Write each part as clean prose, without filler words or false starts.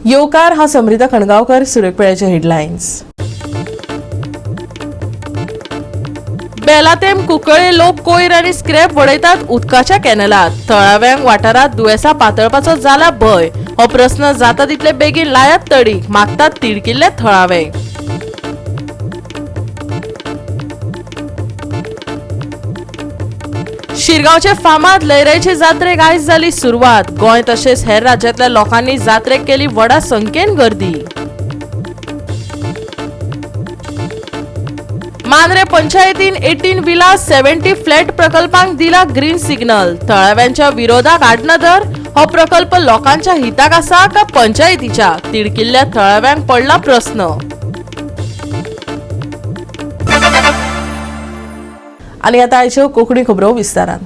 येवकार. हांव समृता खणगांवकर. सुरेखपेळाचे हेडलायन्स. बेलातेम कुंकळे लोक कोयर आनी स्क्रॅप वडयतात उदकाच्या कॅनलात. थळाव्यांक वाठारात दुयेंसां पातळपाचो जाला भंय. हो प्रस्न जाता तितले बेगीन लायात तडीक, मागतात तिडकिल्ले थळावे. शिरगांवचे फामाद लयराईचे जात्रेक आयज जाली सुरवात. गोंय तशेंच हेर राज्यांतल्या लोकांनी जात्रेक केली व्हडा संख्येन गर्दी. मांद्रे पंचायतीन 18 विला 70 फ्लॅट प्रकल्पांक दिला ग्रीन सिग्नल. थळाव्यांच्या विरोधाक आडनदर. हो प्रकल्प लोकांच्या हिताक आसा का पंचायतीच्या, तिडकिल्ल्या थळाव्यांक पडला प्रस्न. आनी आतां आयच्यो कोंकणी खबरो विस्तारान.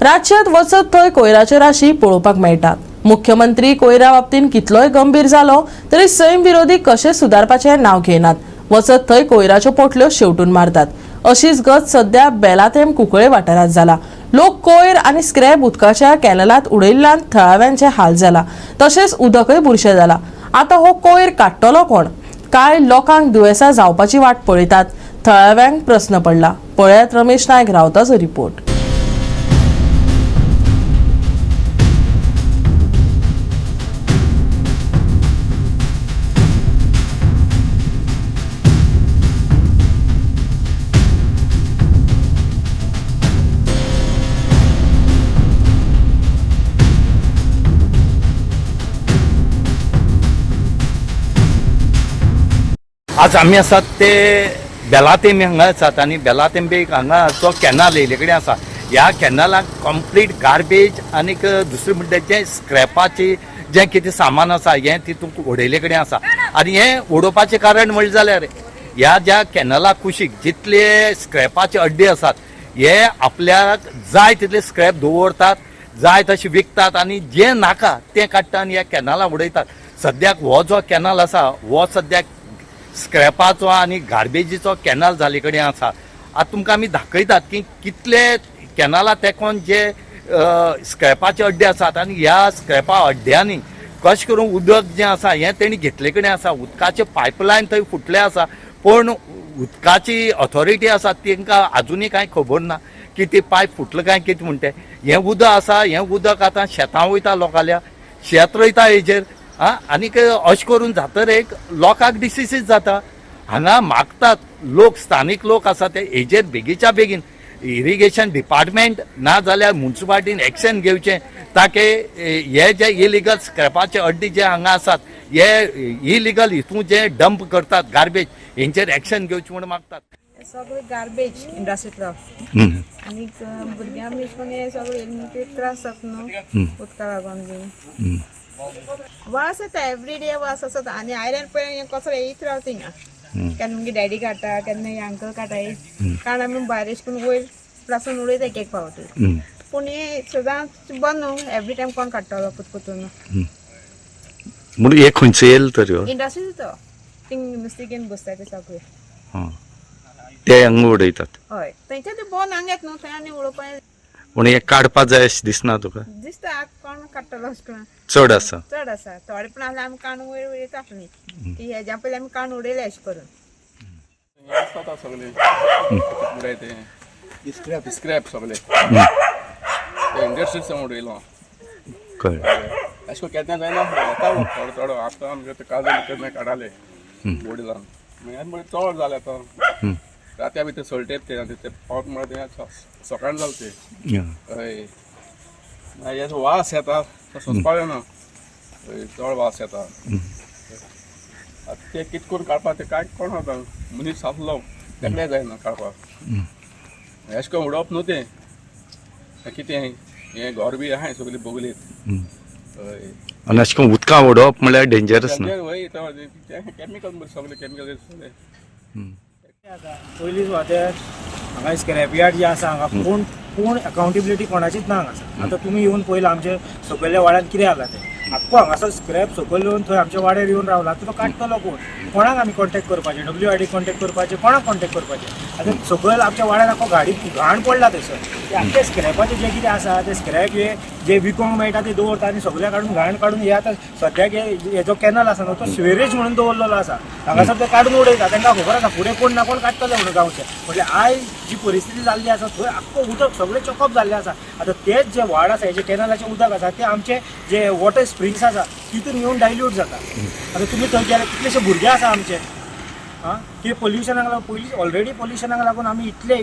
राज्यांत वचत थंय कोयराच्यो राशी पळोवपाक मेळटात. मुख्यमंत्री कोयरा बाबतींत कितलोय गंभीर जालो तरी सैम विरोधी कशें सुदारपाचें नांव घेनात. वचत थंय कोयराच्यो पोटल्यो शेवटून मारतात. अशीच गत सध्या बेलाथेम कुंकळे वाठारांत जाला. लोक कोयर आनी स्क्रॅप उदकाच्या कॅनलांत उडयल्ल्यान थळाव्यांचे हाल जाला, तशेंच उदकय बुरशें जाला. आतां हो कोयर काडटलो कोण? कांय लोकांक दुयेंसां जावपाची वाट पळयतात? थळाव्यांक प्रस्न पडला. पळयात रमेश नायक रावताचो रिपोर्ट. आज आमी आसात ते बेलातेंबे हांगा आसात आनी बेलातेंबे हांगा जो कॅनल येयले कडेन आसा. ह्या कॅनलाक कंप्लीट गार्बेज आनीक दुसरें म्हणटा जें स्क्रॅपाची जें कितें सामान आसा हें तितूंत उडयले कडेन आसा. आनी हें उडोवपाचें कारण म्हणलें जाल्यार ह्या ज्या कॅनला कुशीक जितले स्क्रॅपाचे अड्डे आसात हे आपल्याक जाय तितले स्क्रॅप दवरतात, जाय तशें विकतात आनी जें नाका तें काडटा आनी ह्या कॅनलाक उडयतात. सद्याक हो जो कॅनल आसा हो सद्याक स्क्रॅपाचो आनी गार्बेजीचो कॅनल जाल्ले कडेन आसा. आतां तुमकां आमी दाखयतात की कितले कॅनला तेंकोन जे स्क्रॅपाचे अड्डे आसात आनी ह्या स्क्रॅपा अड्ड्यांनी कशें करून उदक जें आसा हें तेणी घेतले कडेन आसा. उदकाचे पायपलायन थंय फुटले आसा, पूण उदकाची ऑथॉरिटी आसा तांकां आजुनूय कांय खबर ना की ती पायप फुटलो काय कितें म्हणटे. हें उदक आसा, हें उदक आतां शेतां वयता, लोकांल्या शेत रोयता हेजेर. आं, आनीक अशें करून जातर एक लोकांक डिसिसीस जाता. हांगा मागतात लोक, स्थानीक लोक आसा ते हेजेर बेगीच्या बेगीन इरिगेशन डिपार्टमेंट ना जाल्यार मुन्सिपालिटीन एक्शन घेवचें, ताके हे जे इलिगल स्क्रॅपाचे अड्डे जे हांगा आसात हे इलिगल हितून जे डंप करतात गार्बेज हेंचेर एक्शन घेवचें म्हूण मागतात. सगळे गार्बेज इंडस्ट्रींतलो आनीक भुरग्यांक बी करून हे सगळे ते त्रास जाता न्हू उदका लागून बी. वास येता, एवरी डे वास आसता. आनी आयल्यान पळय हे कचरो येयत रावता हिंगा. केन्ना मागीर डॅडी काडटा, केन्ना हे अंकल काडटा. कारण आमी भायर अशें करून वयर प्लासून उडयता एक एक फावटी, पूण हे सदांच बंद न्हू. एवरी टायम कोण काडटलो पुतपुतून? म्हणून हे खंयचो येयल तर ह्यो? इंडस्ट्रीचो थिंग नुस्तें घेवन बसता ते सगळे. ते हांगा उडयतात? हय, थंयचे ते बंद हांगा येता न्हू थंय आनी उडोवपा. पूण हें काडपा जाय अशें दिसना तुका? दिसता, आतां कोण काडटलो अशें करून? चड आसा. चड आसा थोडे, पण आसल्यार आमी काण वयर उडयता आसली की हेज्या पयलीं आमी काण उडयले अशें करून. हे आसता सगळे उडयते स्क्रॅप, स्क्रॅप सगळे ते इंडस्ट्रीज उडयलो. कळ्ळें. अशें करून केन्ना जायना, येता थोडो थोडो. आतां आमगे ते काजू केन्ना काडाले बोडिलान, मागीर म्हणजे चड जालें आतां. रात्या बी ते सळटेत ते ते पावत म्हळ्यार ते सकाळ जालें ते. हय, मागीर हेजो वास येता तो सोंसपाक येना. हय, चड वास येता. आतां ते कित करून काडपाक ते कांय कोण आतां मनीस आसलो तेकले जायना काडपाक. अशें करून उडोवप न्हू तें. कितें हें घर बी आहाय सगळी बगलीत. हय. आनी अशें करून उदकां उडोवप म्हणल्यार डेंजरस न्हू? वय, केमिकल सगळे, केमिकल सगळे. पयली सुवातेर हांगा स्क्रॅप यार्ड जे आसा हांगा कोण कोण अकाउंटेबिलिटी कोणाचीच ना हांगासर. आतां तुमी येवन पयला आमचे सकयल्या वाड्यान कितें जाला तें. आख्खो हांगासर स्क्रॅप सकयल येवन थंय आमच्या वाड्यार येवन रावला. तो काडटलो कोण? कोणाक आमी कॉन्टेक्ट करपाचें? डब्ल्यू आर डी कॉन्टेक्ट करपाचें? कोणाक कॉन्टेक्ट करपाचें? आतां सकयल आमच्या वाड्यार आख्खो गाडी घाण पडला थंयसर. ते आख्खे स्क्रॅपाचे जे कितें आसा ते स्क्रॅप हे जे विकोंक मेळटा ते दवरता आनी सगळे काडून घाण काडून हे आतां सद्याक हे जो कॅनल आसा न्हू, तो सिवरेज म्हणून दवरलेलो आसा. हांगासर ते काडून उडयता. तांकां खबर आसा फुडें कोण ना कोण काडटले म्हणून गांवचे. म्हटल्यार आयज जी परिस्थिती जाल्ली आसा, थंय आख्खो उदक सगळें चॉकअप जाल्लें आसा. आतां तेच जे व्हाळ आसा, हेजे कॅनलाचें उदक आसा, ते आमचे जे वॉटर स्प्रिंग्स आसा तितून येवन डायल्यूट जाता. आतां तुमी थंय गेले, कितलेशे भुरगे आसा आमचे. आं, की पोल्युशनाक लागून, पयलीं ऑलरेडी पोल्युशनाक लागून आमी इतले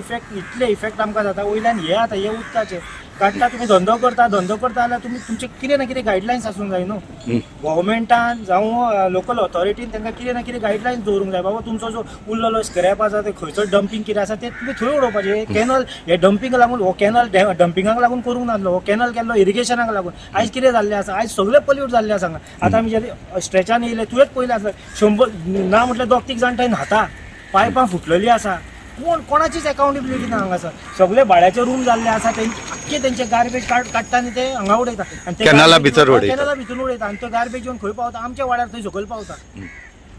इफेक्ट आमकां जाता. वयल्यान हे आतां हे उदकाचे काडटा. तुमी धंदो करता, धंदो करता जाल्यार तुमी तुमचे कितें ना कितें गायडलायन्स आसूंक जाय न्हू. गव्हर्मेंटान जावं लोकल ऑथॉरिटीन तांकां कितें ना कितें गायडलायन्स दवरूंक जाय. बाबा, तुमचो जो उरलेलो स्क्रॅप आसा, ते खंयचो डंपींग कितें आसा ते तुमी थंय उडोवपाचें. कॅनल हे डंपिंग लागून, हो कॅनल डंपिंगाक लागून करूंक नासलो. हो कॅनल केल्लो इरिगेशनाक लागून. आयज कितें जाल्लें आसा? आयज सगळें पोल्यूट जाल्लें आसा हांगा. आतां आमी जे स्ट्रेचान येयले, तुवेंच पयलें आसा, 100 ना म्हटल्यार दोग तीग जाण थंय न्हाता. पायपां फुटलेलीं आसा. कोण, कोणाचीच अकाउंटेबिलिटी ना हांगासर. सगळे भाड्याचे रूम जाल्ले आसा. तेंचे आख्खे तेंचे गार्बेज काडटा आनी ते हांगा उडयता आनी ते कॅनला garbage भितर उडयता. कॅनला भितर उडयता आनी तो गार्बेज येवन खंय पावता? आमच्या वाड्यार थंय सकयल पावता.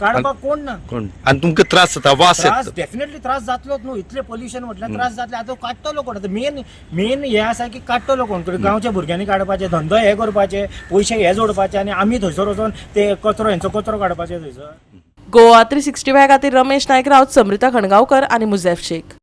काडपाक कोण ना. कोण? आनी तुमकां त्रास जाता, वास त्रास येता? डेफिनेटली त्रास जातलोच न्हू. इतले पोल्युशन म्हटल्यार त्रास जातले. आतां काडटलो कोण? आतां मेन मेन हें आसा की काडटलो कोण? गांवच्या भुरग्यांनी काडपाचे, धंदो हे करपाचे, पयशे हे जोडपाचे आनी आमी थंयसर वचोन ते कचरो, हेंचो कचरो काडपाचे थंयसर. गोवा 365 खातीर रमेश नायक राऊत, समृता खणगांवकर आनी मुझेफ शेख.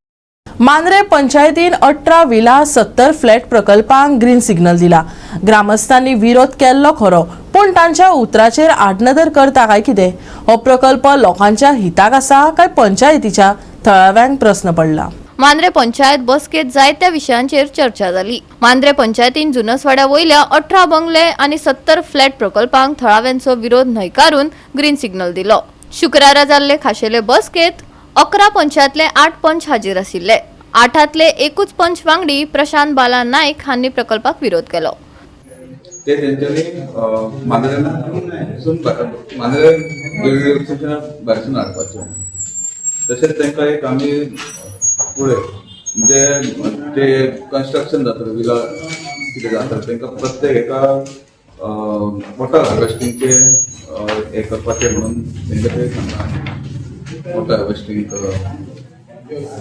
मांद्रे पंचायतीन 18 विला 70 फ्लॅट प्रकल्पांक ग्रीन सिग्नल दिला. ग्रामस्थांनी विरोध केल्लो खरो, पूण तांच्या उतराचेर आडनदर करता काय कितें? हो प्रकल्प लोकांच्या हिताक आसा काय पंचायतीच्या, थळाव्यांक प्रस्न पडला. मांद्रे पंचायत बसकेत जायत्या विशयांचेर चर्चा जाली. मांद्रे पंचायतीन जुनसवाड्या वयल्या 18 बंगले आनी 70 फ्लॅट प्रकल्पांक थळाव्यांचो विरोध न्हयकारून ग्रीन सिग्नल दिलो. शुक्रारा जाल्ले खाशेले बसकेत 11 पंचायतले आठ पंच हाजीर आशिल्ले. आठांतले एकूच पंच वांगडी प्रशांत बाला नाईक हांणी प्रकल्पाक विरोध केलो. ते तेंच्यांनी मांद्र्यांसून, मांद्रे रेल्वे स्टेशना भायरसून हाडपाचें. तशेंच तांकां एक आमी फुडें म्हणजे ते कन्स्ट्रक्शन जातलें, विला कितें जातलें, तांकां प्रत्येक एका वॉटर हार्वेस्टिंगचे हें करपाचें म्हणून तांकां ते सांगलां, वॉटर हार्वेस्टिंग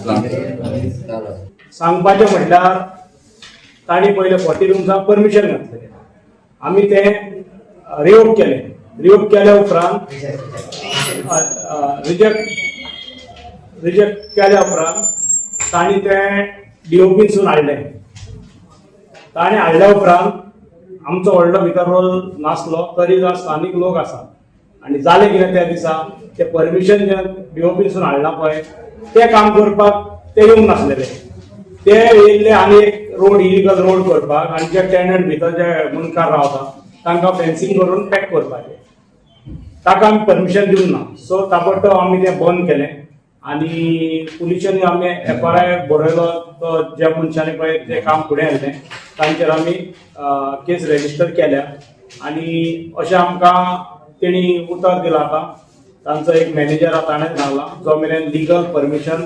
प्लांट. सांगपाचें म्हटल्यार तांणी पयलें 40 रुम्सांक परमिशन घातलेलें. आमी तें रिवोक केलें. रिवोक केल्या उपरांत, रिजेक्ट केल्या उपरांत तांणी तें डीओपीनसून हाडलें. ताणें हाडल्या उपरांत आमचो व्हडलो भितर रोल नासलो तरी जो स्थानीक लोक आसा आनी जालें कितें, त्या दिसा ते परमिशन जें डीओपीनसून हाडलां पळय, तें काम करपाक ते येवंक नासलेले. ते येयल्ले आनी एक रोड, इलिगल रोड करपाक आनी जे टेनंट भितर जे मुंडकार रावता तांकां फेन्सिंग करून पॅक करपाचें. ताका आमी परमिशन दिवंक ना. सो ताबडतोब आमी तें बंद केलें आनी पुलिसांनी आमी एफआयआर बरयलो. तो ज्या मनशांनी पळय तें काम फुडें हाडलें तांचेर आमी केस रेजिस्टर केल्या आनी अशें आमकां तेणी उतर दिलां. आतां तांचो एक मॅनेजर आसा, ताणें सांगलां, जो मेरेन लिगल परमिशन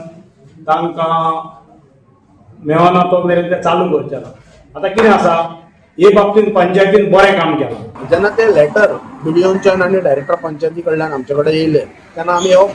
तांकां मेळना तो मेरेन ते चालू करचे ना. आतां कितें आसा, हे बाबतींत पंचायतीन बरें काम केलां. जेन्ना ते लेटर बीडीओच्यान आनी डायरेक्टर पंचायती कडल्यान आमचे कडेन येयले तेन्ना आमी हो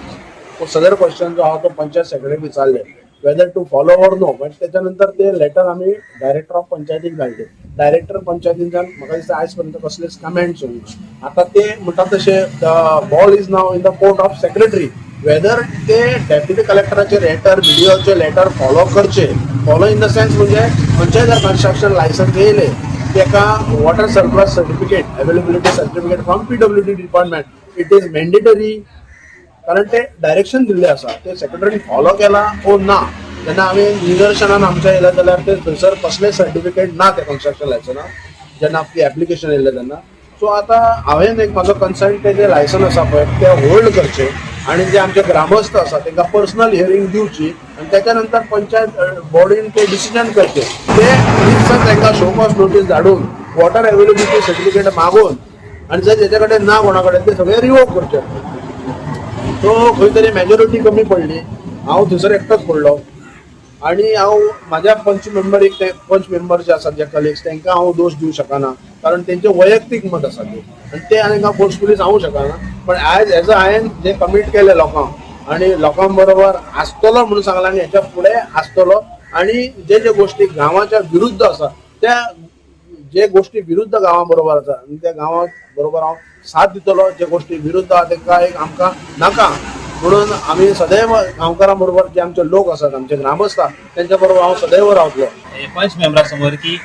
सदर क्वेश्चन जो आहा तो पंचायत सेक्रेटरीक विचारले, whether to follow or no. But त्याच्या नंतर ते लेटर आमी डायरेक्टर ऑफ पंचायतीक धाडले. डायरेक्टर पंचायतींच्यान म्हाका दिसता आयज पर्यंत कसलेच कमेंट्स येवंक ना. आतां ते म्हणटा तशें the ball is now in the court of secretary, whether ते डेप्युटी कलेक्टराचे लेटर, बीडीओचे लेटर फॉलो करचे. फॉलो इन the sense म्हणजे खंयचेय जर कन्स्ट्रक्शन लायसन्स येयले तेका water surplus certificate, availability certificate from PWD department, it is mandatory, कारण ते direction दिल्ले आसा. ते सेक्रेटरीन फॉलो केला ओ ना, तेन्ना आमी निदर्शनान आमच्या येयले जाल्यार ते थंयसर कसलें सर्टिफिकेट ना त्या कन्स्ट्रक्शन लायसना, जेन्ना ती एप्लिकेशन येयल्लें तेन्ना. सो आतां हांवें एक म्हाजो कन्सर्न, ते जे लायसन आसा पळय ते होल्ड करचे आनी जे आमचे ग्रामस्थ आसा तांकां पर्सनल हियरींग दिवची आनी त्याच्या नंतर पंचायत बॉडीन ते डिसिजन करचे. ते रितसर तांकां शो कॉज नोटीस धाडून, वॉटर अवेलेबिलिटी सर्टिफिकेट मागून आनी जर तेच्या कडेन ना कोणा कडेन, ते सगळे रिवोक करचे. सो खंय तरी मेजॉरिटी कमी पडली. हांव थंयसर एकटोच पडलो. आनी हांव म्हाज्या पंच मेंबर एक ते पंच मेंबर जे आसात, जे कलिग्स, तांकां हांव दोश दिवं शकना, कारण तेंचे वैयक्तीक मत आसा ते आनी ते हांकां फोर्सफुली सांगूंक शकना. पण आयज एज अ हांवें जे कमीट केले लोकांक आनी लोकां बरोबर आसतलो म्हणून सांगलां आनी हेच्या फुडें आसतलो. आनी जे जे गोश्टी गांवाच्या विरुद्ध आसा, त्या जे गोश्टी विरुद्ध गांवा बरोबर आसा आनी त्या गांवा बरोबर हांव साथ दितलो. जे गोश्टी विरुद्ध आहा तांकां एक आमकां नाका म्हणून आमी सदैव गांवकारां बरोबर, जे आमचे लोक आसात, आमचे ग्रामस्थ, तेंच्या बरोबर हांव सदैव रावतलो. पंच मेंबरा समोर की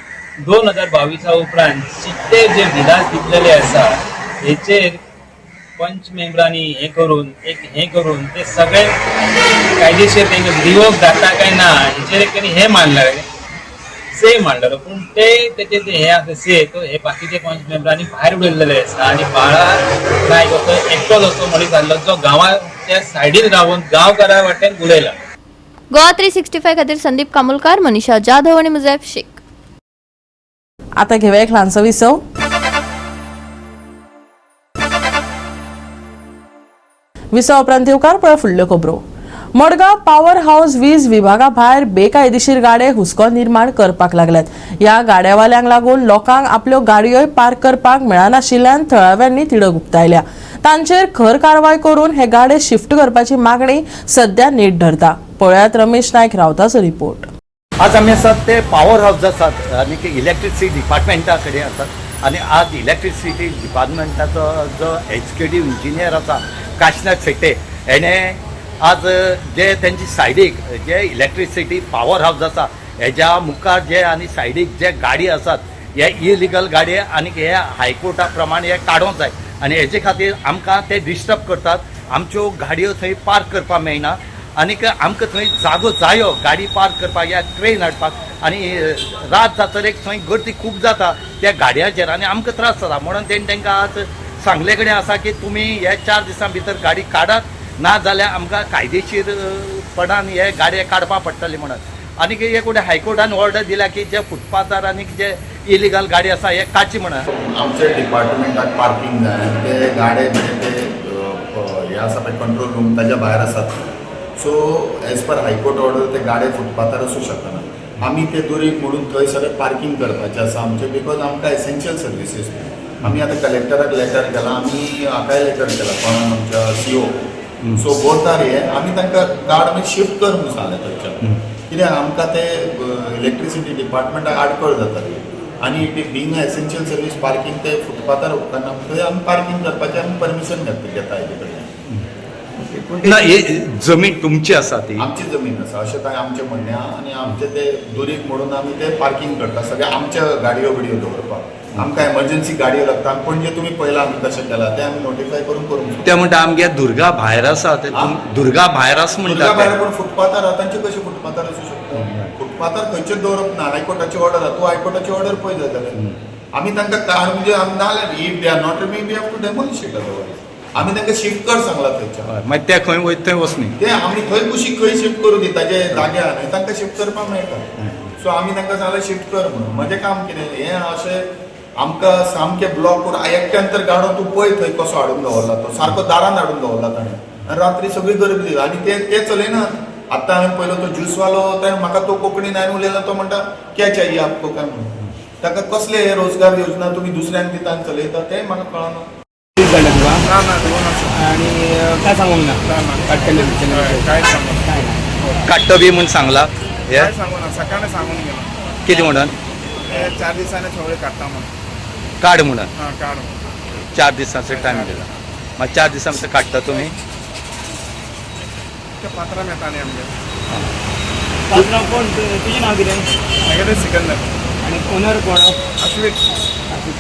2022 उपरांत कितले जे विलास दितलेले आसा हेचेर पंच मेंबरांनी हे करून एक हे करून ते सगळे कायदेशीर तेंका रिवोक जाता काय ना हेचेर एक तेणी हे मांडलें, से मांडलेलो. पूण ते तेचे ते हे आसा से तो हे बाकीचे पंच मेंबरांनी भायर उडयलेले आसा. आनी बाळा नायक असो एकटोच असो मनीस जाल्लो जो गांवाच्या सायडीन रावन गांवकारा वाटेन उलयला. गोवा 365 खातीर संदीप कामुलकार, मनीषा जाधव आनी मुजैफ शेख. आता घेवया एक ल्हानसो विसव. विसव उपरांत येवकार पळय फुडल्यो खबरो. मडगांव पावर हाऊस वीज विभागा भायर बेकायदेशीर गाडे हुस्को निर्माण करपाक लागल्यात. ह्या गाड्यावाल्यांक लागून लोकांक आपल्यो गाडयोय पार्क करपाक मेळनाशिल्ल्यान थळाव्यांनी तिडक उक्तायल्या. तांचेर खर कारवाय करून हे गाडे शिफ्ट करपाची मागणी सध्या नेट धरता. पळयात रमेश नायक रावताचो रिपोर्ट. आज आमी आसात ते पावर हाऊस आसात आनी इलेक्ट्रिसिटी डिपार्टमेंटा कडेन आसात आनी आज इलेक्ट्रिसिटी डिपार्टमेंटाचो जो एग्जिक्युटीव इंजिनियर आसा काशनाथ शेट्ये हेणें आज जे तेंची सायडीक जे इलेक्ट्रिसिटी पावर हाऊस आसा हेज्या मुखार जे आनी सायडीक जे गाडी आसात हे इलिगल गाडी आनी हे हायकोर्टा प्रमाणे हे काडूंक जाय आनी हेजे खातीर आमकां ते डिस्टर्ब करतात. आमच्यो गाडयो थंय पार्क करपाक मेळना आनीक आमकां थंय जागो जायो गाडी पार्क करपाक या ट्रेन हाडपाक आनी रात जातर एक थंय गर्दी खूब जाता त्या गाडयांचेर आनी आमकां त्रास जाता. म्हणून तेणी तांकां आज सांगले कडेन आसा की तुमी हे 4 दिसां भितर गाडी काडात, ना जाल्यार आमकां कायदेशीरपणान हे गाडये काडपाक पडटले म्हणून. आनी एक कडेन हायकोर्टान ऑर्डर दिल्या की जे फुटपाथार आनी जे इलिगल गाडी आसा हे काडची म्हणून. आमच्या डिपार्टमेंटाक पार्किंग जाय आनी ते गाडे म्हणजे ते हे आसा पळय कंट्रोल रूम ताज्या भायर आसात. So as per high court order ते गाडे फुटपाथार आसूं शकना. आमी ते दुरीग म्हणून थंय सगळें पार्किंग करपाचें आसा आमचें, because आमकां एसेन्शियल सर्विसीस. आमी आतां कलेक्टराक लेटर केलां, आमी हाकाय लेटर केलां कोणाक आमच्या CO. सो बोथ are हे आमी तांकां गार्ड आमी शिफ्ट कर म्हणून सांगलें थंयच्यान, कित्याक आमकां ते इलेक्ट्रिसिटी डिपार्टमेंटाक आडखळ जाता ती. आनी it being a essential service parking ते फुटपाथार उपकारना, थंय आमी पार्किंग करपाचें आमी परमिशन घेता हेजे कडल्यान. ना, ही जमीन तुमची आसा ती आमची जमीन आसा अशें कांय आमचें म्हणणें आहा. आनी आमचें ते दुरीग म्हणून आमी ते पार्किंग करता सगळें आमच्या गाडयो बिडयो दवरपाक. आमकां एमर्जन्सी गाडयो लागता. पणजे तुमी पळयलां आमी कशें केलां तें, आमी नोटिफाय करून करूंक ते म्हणटा आमगे दुर्गा भायर आसा ते, दुर्गा भायर आसा दुर्गा म्हणटा. भायर, पूण फुटपाथार आहा तांचे कशें फुटपाथार आसूं शकता? फुटपाथार खंयचेच दवरप ना. हायकोर्टाची ऑर्डर आहा, तूं हायकोर्टाची ऑर्डर पळय जाय जाल्यार. आमी तांकां काड म्हणजे आमी नाजाल्यार if they are not, we have to demolish it otherwise. आमी तांकां शिफ्ट कर सांगलां थंयच्यान. मागीर ते खंय वयता थंय वचनी. ते आमी थंय कुशीक खंय शिफ्ट करूं दी, ताजे जागे आहा न्हय, तांकां शिफ्ट करपाक मेळटा. सो आमी तांकां सांगलें शिफ्ट कर म्हणून. म्हजें काम कितें हें अशें आमकां सामकें ब्लॉक करून एकट्यान तर गाडो तूं पळय थंय कसो हाडून दवरला, तो सारको दारान हाडून दवरला ताणें आनी रात्री सगळी गर्दी दिली आनी ते ते चलयनात. आत्तां हांवें पळयलो तो ज्यूसवालो, ताणें म्हाका तो कोंकणीन हांवें उलयला, तो म्हणटा क्या चाहिए आपको काय म्हणून. ताका कसले हे रोजगार योजना तुमी दुसऱ्यांक दिता आनी चलयता तें म्हाका कळना. तुका आनी काय सांगूंक ना काडटले? काय सांगू? काडटो बी म्हूण सांगला हे? काय सांगू ना, सकाळी सांगून गेलो. कितें म्हणून? ते 4 दिसांनी सगळे काडटा म्हणून. काड म्हणून? हां, काड म्हणून. 4 दिसांचो टायम दिला. मागीर 4 दिसां भितर काडटा तुमी? ते पात्रांव येता न्ही आमगे. पात्रांव कोण? तुजें नांव कितें? मागीर सिकंदर. आनी ओनर कोण? अश्वीत.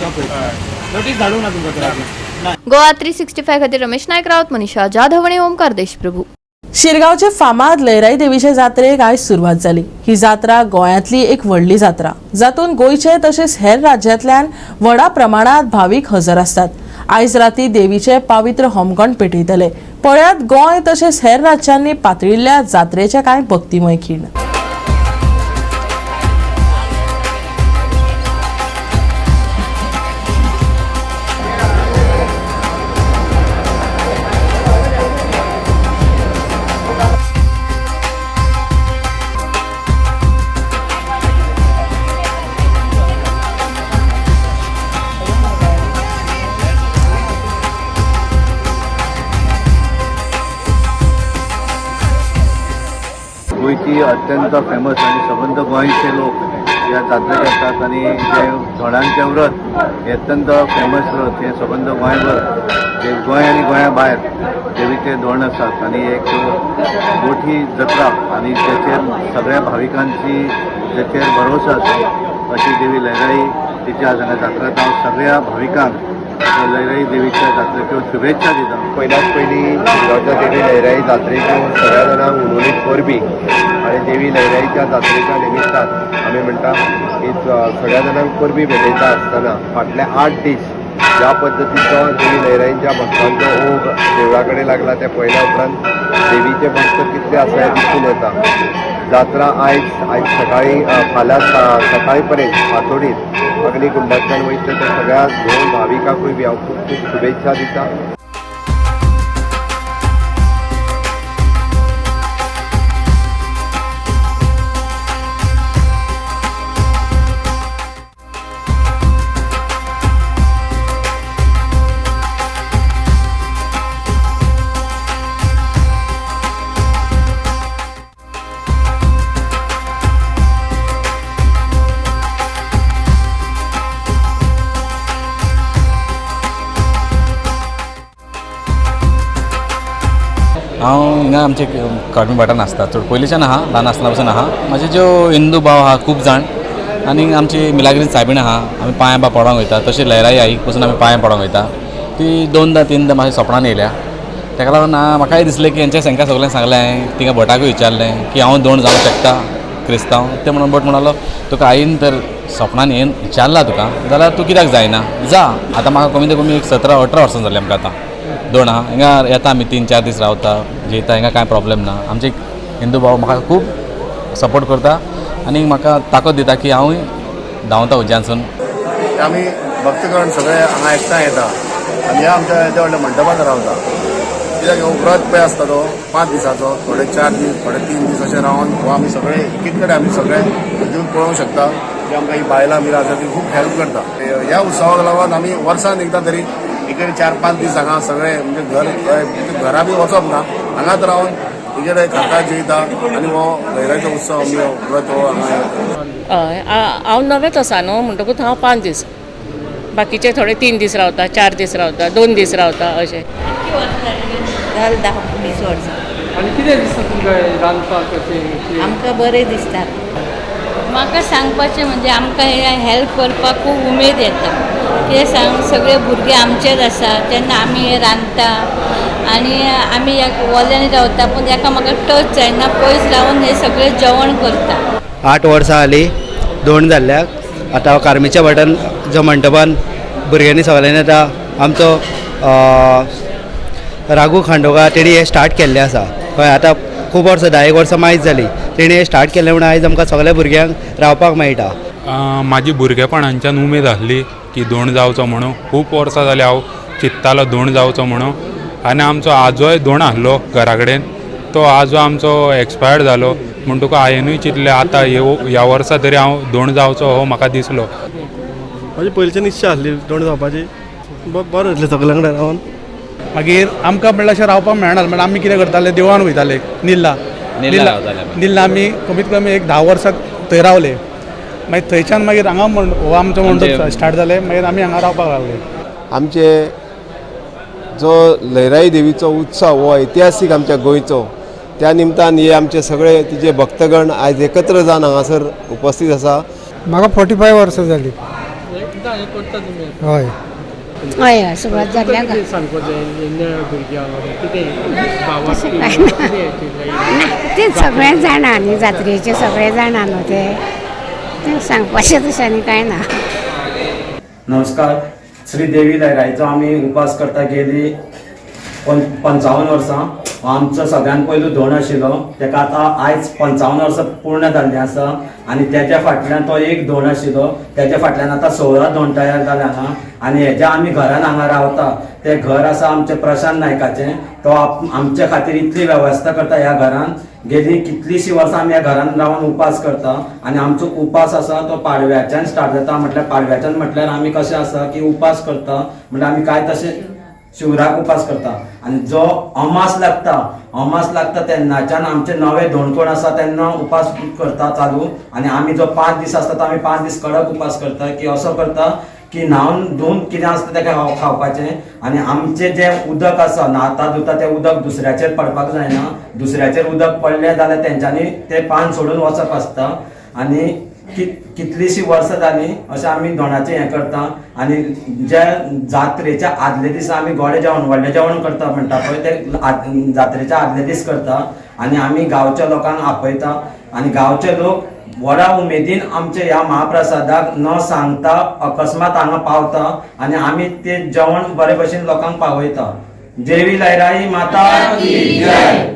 तो पळय नोटीस धाडूंक ना तुमकां तर अजून? ना. गोवा 365 खातीर रमेश नायक रावत, मनीषा जाधव आनी ओमकार देशप्रभू. शिरगांवचे फामाद लयराई देवीचे जात्रेक आयज सुरवात जाली. ही जात्रा गोंयांतली एक व्हडली जात्रा, जातूंत गोंयचे तशेंच हेर राज्यांतल्यान व्हडा प्रमाणात भावीक हजर आसतात. आयज राती देवीचे पावित्र होमखण पेटयतले. पळयात गोंय तशेंच हेर राज्यांनी पातळिल्ल्या जात्रेचे कांय भक्तिमय खीण. अत्यंत फेमस आनी सबंद गोंयचे लोक ह्या जात्रेक येतात आनी जे धोणांचें व्रत हें अत्यंत फेमस व्रत हें सबंद गोंयभर गोंय आनी गोंया भायर देवीचे धोंड आसात आनी एक मोठी जत्रा आनी तेचेर सगळ्या भाविकांची जेचेर भरोसो आसा अशी देवी लयराई तिची आज हांगा जात्रा जाता. हांव सगळ्या भाविकांक लयराई देवीच्या जात्रेच्यो शुभेच्छा दिता. पयल्यात पयलीं शिरगांवच्या देवी लयराई जात्रेच्यो सगळ्या जाणांक हुनहुनीत परबीं आनी देवी लयराईच्या जात्रेच्या निमित्तान आमी म्हणटा की सगळ्या जाणांक परबीं भेटयता आसतना फाटले 8 दीस ज्या पद्दतीचो देवी लयराईच्या भक्तांचो ओघ देवळा कडेन लागला ते पळयल्या उपरांत देवीचे भक्त कितले आसा हें दिसून येता. जात्रा आयज सकाळी फाल्यां सकाळी पर्यंत फांतोडीर अग्निकुंडांतल्यान वयतले त्या सगळ्या धोंड भाविकांकूय बी हांव खूब खूब शुभेच्छा दिता. हांव हिंगा आमचे कार्मी भाटान आसता, चड पयलींच्यान आहा, ल्हान आसतना पासून आहा. म्हाजे ज्यो हिंदू भाव आहा खूब जाण आनी आमची मिलाग्रीन सायबीण आहा, आमी पांयां बा पडोंक वयता. तशी लयराई आईक पसून आमी पांयां पडोंक वयता. ती 2दा 3दा म्हाज्या सपनान येयल्या. तेका लागून म्हाकाय दिसलें की हेंच्या तांकां सगळ्यांक सांगलें हांवें, तिंगा भटाकूय विचारलें की हांव धोंड जावंक शकता क्रिस्तांव. ते म्हणून भट म्हणालो तुका आईन तर सपनान येवन विचारलां तुका जाल्यार तूं कित्याक जायना, जा. आतां म्हाका कमीत कमी एक 17-18 वर्सां जालीं आमकां आतां धोंड आहा. हिंगा येता आमी 3-4 दीस रावता, जेयता, हिंगा कांय प्रॉब्लेम ना. आमचे हिंदू भाव म्हाका खूब सपोर्ट करता आनी म्हाका ताकद दिता की हांवूय धांवता उज्यानसून. आमी भक्तगण सगळे हांगा एकठांय येता आनी ह्या आमच्या येद्या व्हडल्या मंडपांत रावता. कित्याक हो व्रत पळय आसता तो 5 दिसाचो, थोडे 4 दीस, थोडे 3 दीस अशें रावन हो आमी सगळे एकीच कडेन आमी सगळे हितून पळोवंक शकता की आमकां ही बायलां बिलां आसा ती खूब हेल्प करता. ह्या उत्सवाक लागून आमी वर्सान एकदां तरी एक 4-5 दीस हांगा सगळे म्हणजे घर घरा बी वचप ना, हांगाच रावन इकडे खाता जेयता आनी हो लयराईचो उत्सव आमी व्रत हो हांगा. हय, हांव नवेंच आसा न्हू, म्हणटकूच हांव 5 दीस, बाकीचे थोडे 3 दीस रावता, 4 दीस रावता, 2 दीस रावता अशें. 10-20 वर्सां. आनी कितें दिसता तुमकां रांदपाक अशें? आमकां बरें दिसता. म्हाका सांगपाचें म्हणजे आमकां हे हेल्प करपाक खूब उमेद येता. कितें सांग, सगळे भुरगे आमचेच आसा तेन्ना आमी हे रांदता आनी आमी वोल्यान रावता, पूण एकामेकाक टच जायना, पयस रावन हे सगळे जेवण करता. 8 वर्सां जालीं धोंड जाल्ल्याक. आतां कार्मीच्या भाटान जो मंडपान भुरग्यांनी सगळ्यांनी आतां आमचो राघू खांडोकार तेणी हें स्टार्ट केल्लें आसा. हय, आतां खूब वर्सां 10 वर्सां मायज जालीं तेणी हें स्टार्ट केलें म्हणून आयज आमकां सगळ्या भुरग्यांक रावपाक मेळटा. म्हाजी भुरगेपणांच्यान उमेद आसली की धोंड जावचो म्हणून. खूब वर्सां जालीं हांव चिंत्तालो धोंड जावचो म्हणून. आनी आमचो आजोय धोंड आसलो घरा कडेन, तो आजो आमचो एक्सपायर्ड जालो म्हणटकूच हांवेनूय चिंतलें आतां ह्या वर्सा तरी हांव धोंड जावचो हो म्हाका दिसलो. म्हाजी पयलींच्यान इच्छा आसली धोंड जावपाची, बरें जातलें सगळ्यां कडेन रावन. मागीर आमकां म्हणल्यार अशें रावपाक मेळना, म्हणल्यार आमी कितें करताले, देवळान वयताले, निल्ला निल्ला आमी कमीत कमी एक 10 वर्सां थंय रावले. मागीर थंयच्यान मागीर हांगा हो आमचो मंडप स्टार्ट जालें, मागीर आमी हांगा रावपाक लागले. आमचे जो लयराई देवीचो उत्सव हो ऐतिहासीक आमच्या गोंयचो, त्या निमतान हे आमचे सगळे तिचे भक्तगण आयज एकत्र जावन हांगासर उपस्थित आसा. म्हाका 45 वर्सां जालीं. हय हय, सुरवात जाल्ल्या. तें सगळें जाणा न्ही, जात्रेचें सगळें जाणा न्हू, तें सांगपाचें तशें आनी कांय ना. नमस्कार. श्री देवी लयराईचो आमी उपास करता गेली 55 वर्सां. आमचो सगळ्यान पयलो धोंड आशिल्लो, तेका आतां आयज 55 वर्सां पूर्ण जाल्लीं आसा आनी तेज्या फाटल्यान तो एक धोंड आशिल्लो, तेज्या फाटल्यान आतां 16 धोंड तयार जाले हांगा. आनी हेज्या आमी घरान हांगा रावता तें घर आसा आमचें प्रशांत नायकाचें, तो आमचे खातीर इतली वेवस्था करता ह्या घरान. गेली कितलींशीं वर्सां आमी ह्या घरान रावन उपास करता आनी आमचो उपास आसा तो पाडव्याच्यान स्टार्ट जाता. म्हटल्यार पाडव्याच्यान म्हटल्यार आमी कशें आसा की उपास करता, म्हटल्यार आमी कांय तशें शिवराक उपास करता. आनी जो अमास लागता, अमास लागता तेन्नाच्यान आमचे नवे धोंड कोण आसा तेन्ना उपास करता चालू. आनी आमी जो 5 दीस आसता तो आमी 5 दीस कडक उपास करता, की असो करता की न्हावन धुवन कितें आसता तेका खावपाचें. आनी आमचें जें उदक आसा न्हाता धुता तें उदक दुसऱ्याचेर पडपाक जायना, दुसऱ्याचेर उदक पडलें जाल्यार तेंच्यांनी तें पान सोडून वचप आसता. आनी कितलींशीं वर्सां जालीं अशें आमी धोंडाचें हें करता. आनी जे जात्रेच्या आदले दिसा आमी गोडे जेवण व्हडलें जेवण करता म्हणटा पळय तें जात्रेच्या आदले दीस करता. आनी आमी गांवच्या लोकांक आपयता आनी गांवचे लोक व्हडा उमेदीन आमच्या ह्या महाप्रसादाक न सांगता अकस्मात हांगा पावता आनी आमी ते जेवण बरे भशेन लोकांक पावयता. देवी लयराई माता की जय.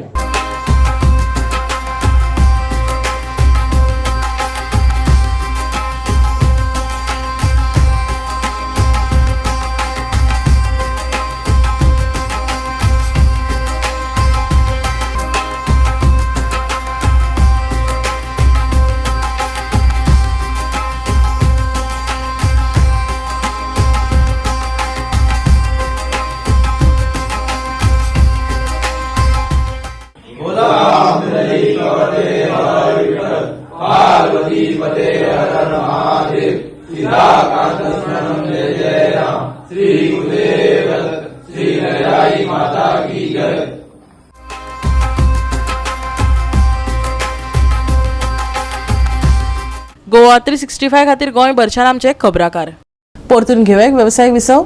गोवा 365 खातीर गोंयभरच्यान आमचे खबराकार. परतून घेवया वेवसायीक विसव.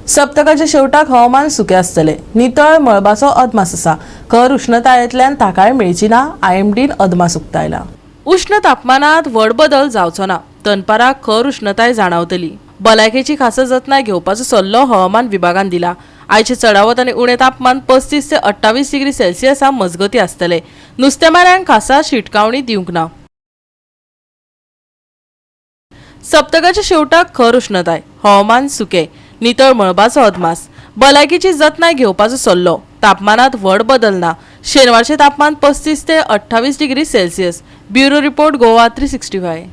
सप्तकाच्या शेवटाक हवामान सुकें आसतलें. नितळ मळबाचो अदमास आसा. खर उश्णतायेंतल्यान थाकाय मेळची ना, आयएमडीन अदमास उक्तायला. उश्ण तापमानांत व्हड बदल जावचो ना. दनपाराक खर उश्णताय जाणावतली. भलायकेची खासा जतनाय घेवपाचो सल्लो हवामान विभागान दिला. आयचे चडावत आनी उणें तापमान 35 ते 28 डिग्री सेल्सियसा मजगती आसतले. नुस्तेमाऱ्यांक खासा शिटकावणी दिवंक ना. सप्तकाच्या शेवटाक खर उश्णताय, हवामान सुकें, नितळ मळबाचो अदमास. भलायकेची जतनाय घेवपाचो सल्लो. तापमानांत व्हड बदल ना. शेनवारचें तापमान 35 ते 28 degree Celsius. Bureau report, Goa 365.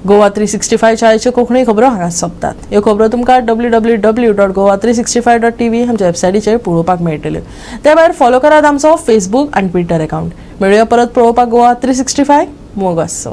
Goa 365 आयच्यो कोंकणी खबरो हांगा सोंपतात. ह्यो खबरो तुमकां www.goa365.tv आमच्या वेबसायटीचेर पळोवपाक मेळटल्यो. त्या भायर फॉलो करात आमचो फेसबूक आनी ट्विटर अकाउंट. मेळुया परत पळोवपाक गोवा 365. मोग आसचो.